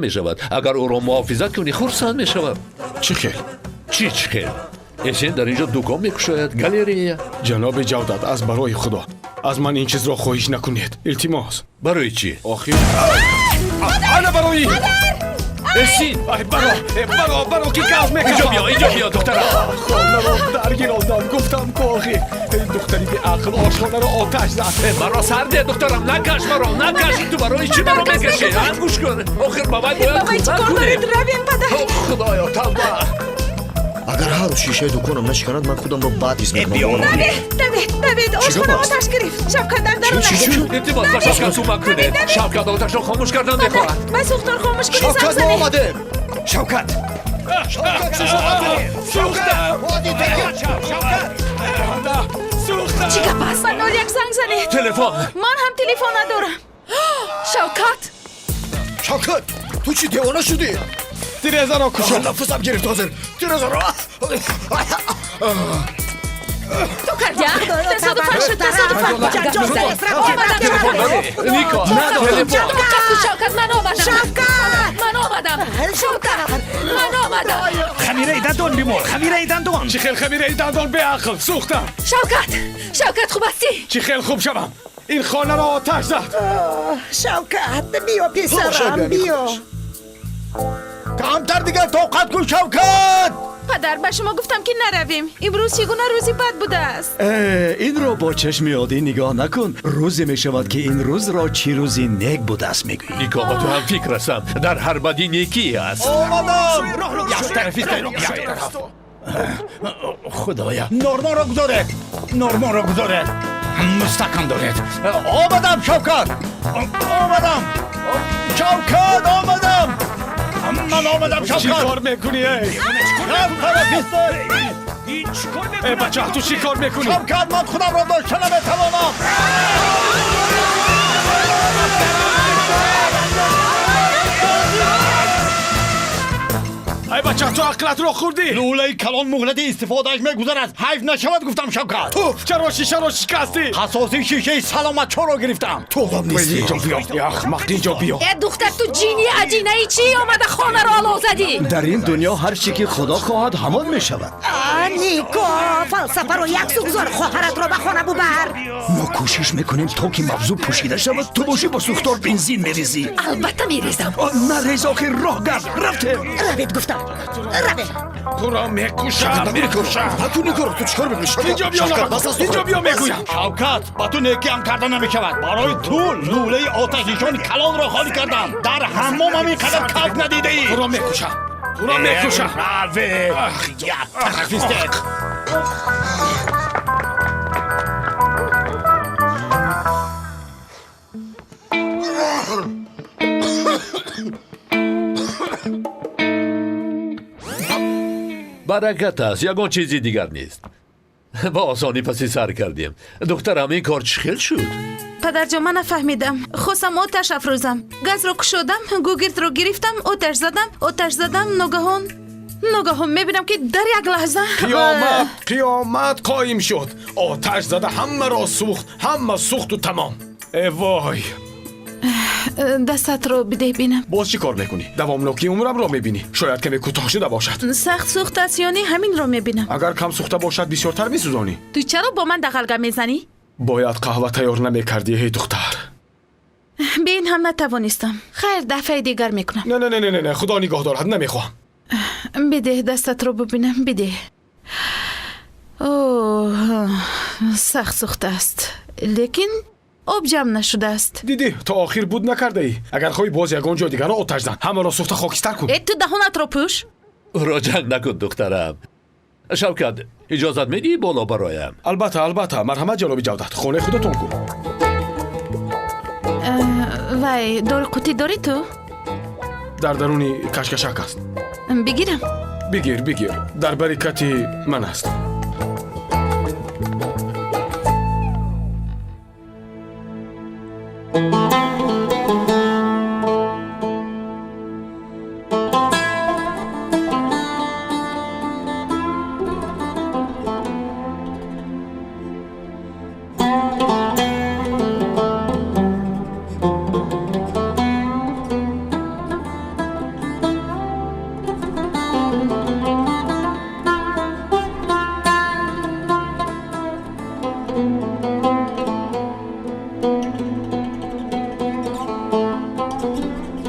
Мешавад. Агар ӯро муҳофизат кунӣ, хурсанд мешавад. Чӣ хел? Чӣ чӣ хел? Эсен дар ин ҷо дукон мекушояд, галерея. Ҷаноби Ҷавдат, аз барои Худо аз ман ин чизро хоҳиш накунед, илтимос. Барои чӣ? Охир ана барои Эсин! Ай, баро, баро, баро, ки газ Инҷо мекашам. биё, инҷо биё, духтарам. Хонаро даргирондам, гуфтам ку, охир ин духтари беақл ошхонаро оташ зад. Маро сарде, духтарам, накаш маро, накаш. Ту барои чӣ маро мекашӣ? Гӯш кун, охир ба вай бояд Ба вай чӣ кӯмак кор кунем. доред? Равем, падар. О, Худоё, тавба! Агар ҳар рӯз шишаи дуконам нашиканад, ман худамро бад ҳис мекунам. Давед, давед, давед! Ошхона гап аст? оташ гирифт, Шавкат дар дарун Чӣ, аст. чӣ, чӣ? Илтимос, ба Шавкат кӯмак кунед. Шавкат оташро хомӯш кардан мехоҳад. Ба сӯхтор хомӯш кунӣ. Шавкат, мо Занг занед. омадем! Шавкат, Шавкат, Сӯхтам! Шавкат! Сӯхтам! Чӣ гап аст? Ба 01 занг занед. Телефон. Ман ҳам телефон надорам. Шавкат! Шавкат, ту чӣ, девона шудӣ? Тирезаро кушо. Нафасам гирифт ҳозир. Тирезаро. Ту кардӣ, тасодуфан шуд, тасодуфан. Телефон дорӣ, Нико? Телефон. Шавкат, ман омадам. Шавкат! Ман омадам, Шавкат, ман омадам. Хамираи дандон бимол, хамираи дандон. Чӣ хел хамираи дандон, беақл? Сӯхтам! Шавкат, Шавкат, хуб ҳастӣ? Чӣ хел хуб шавам? Ин хонаро оташ зад. Шавкат, биё, писарам, биё. Камтар дигар тоқат кун, Шавкат. Падар, ба шумо гуфтам, ки наравем. Имрӯз чӣ гуна рӯзи бад будааст? Инро бо чашми оддӣ нигоҳ накун. Рӯзе мешавад, ки ин рӯзро чӣ рӯзи нек будааст мегӯӣ. Нико, ба ту ҳам фикр ҳастам. Дар ҳар бадӣ некӣ аст. Омадам. Як тарафи, як тараф. Худоя, нормаро гузоред, нормаро гузоред, мустаҳкам доред. Омадам, Шавкат, омадам, Шавкат, омадам, ман омадам. Чӣ Шавкат! кор мекунӣ, эй? Э, бача, ту чӣ кор мекунӣ? Шавкат, ман худамро дошта наметавонам. Ай, бача, ту ақлатро хӯрдӣ? Лӯлаи калон муҳлати истифодааш мегузарад, ҳайф нашавад, гуфтам, Шавкат. Туф, чаро шишаро шикастӣ? Ҳасоси шишаи саломатчоро гирифтам. Ту одам нестӣ. Инҷо биё, ахмақ, инҷо биё. Э, духтар, ту ҷинни аҷинаи чӣ омада хонаро олов задӣ? Дар ин дунё ҳар чӣ ки Худо хоҳад, ҳамон мешавад. А, Нико, фалсафаро як су гузор, хоҳаратро ба хона бубар. Мо кӯшиш мекунем, то ки мавзӯъ пӯшида шавад, ту бошӣ бо сӯхтор бензин мерезӣ. Албатта мерезам. Нарез, охир роҳ гард рафтем. Равед, гуфтам, равед. Туро мекушам, мекушам. Накун ин корро, ту чӣ кор мекунӣ? Инҷо биё. Шавкат, бас аст. Инҷо биё, мегӯям. Шавкат, ба ту некиам карда намешавад. Барои ту лӯлаи оташнишони калонро холӣ кардам. Дар ҳаммомам ин қадар кайф надидаӣ. Туро мекушам, туро мекушам. Раве, як тарафистек. Баракат аст, ягон чизи дигар нест. Ба осонӣ паси сар кардем. Духтарам, ин кор чӣ хел шуд? Падарҷон, ман нафаҳмидам. Хостам оташ афрӯзам, газро кушодам, гугиртро гирифтам, оташ задам, оташ задам. Ногаҳон, ногаҳон мебинам, ки дар як лаҳза Қиёмат, қиёмат қоим шуд. Оташ зада, ҳамаро сӯхт, ҳама сӯхту тамом. Э вой! Дастатро бидеҳ, бинам. Боз чӣ кор мекунӣ? Давомнокии умрамро мебинӣ? Шояд каме кӯтоҳ шуда бошад. Сахт сӯхтааст ё не, ҳаминро мебинам. Агар кам сӯхта бошад, бисёртар месӯзонӣ. Ту чаро бо ман дағал гап мезанӣ? Бояд қаҳва тайёр намекардӣ, эй духтар. Бе ин ҳам натавонистам. Хайр, дафъаи дигар мекунам. Не, не, не, не, не, Худо нигоҳ дорад, намехоҳам. Бидеҳ, дастатро бубинам, бидеҳ. О, сахт сӯхтааст, лекин об ҷамъ нашудааст. Дидӣ, то охир буд накардаӣ. Агар хоҳӣ, боз ягон ҷой дигарро оташ зан, ҳамаро сӯхта хокистар кун. Э, ту даҳонатро пӯш. Ӯро ҷанг накун, духтарам. Шавкат, иҷозат медиҳӣ боло бароям? Албатта, албатта, марҳамат, ҷаноби Ҷавдат, хонаи худатон кун. Вай, дори қутӣ дорӣ ту? Дар даруни кашкашак аст. Бигирам? Бигир, бигир, дар бари кати ман аст.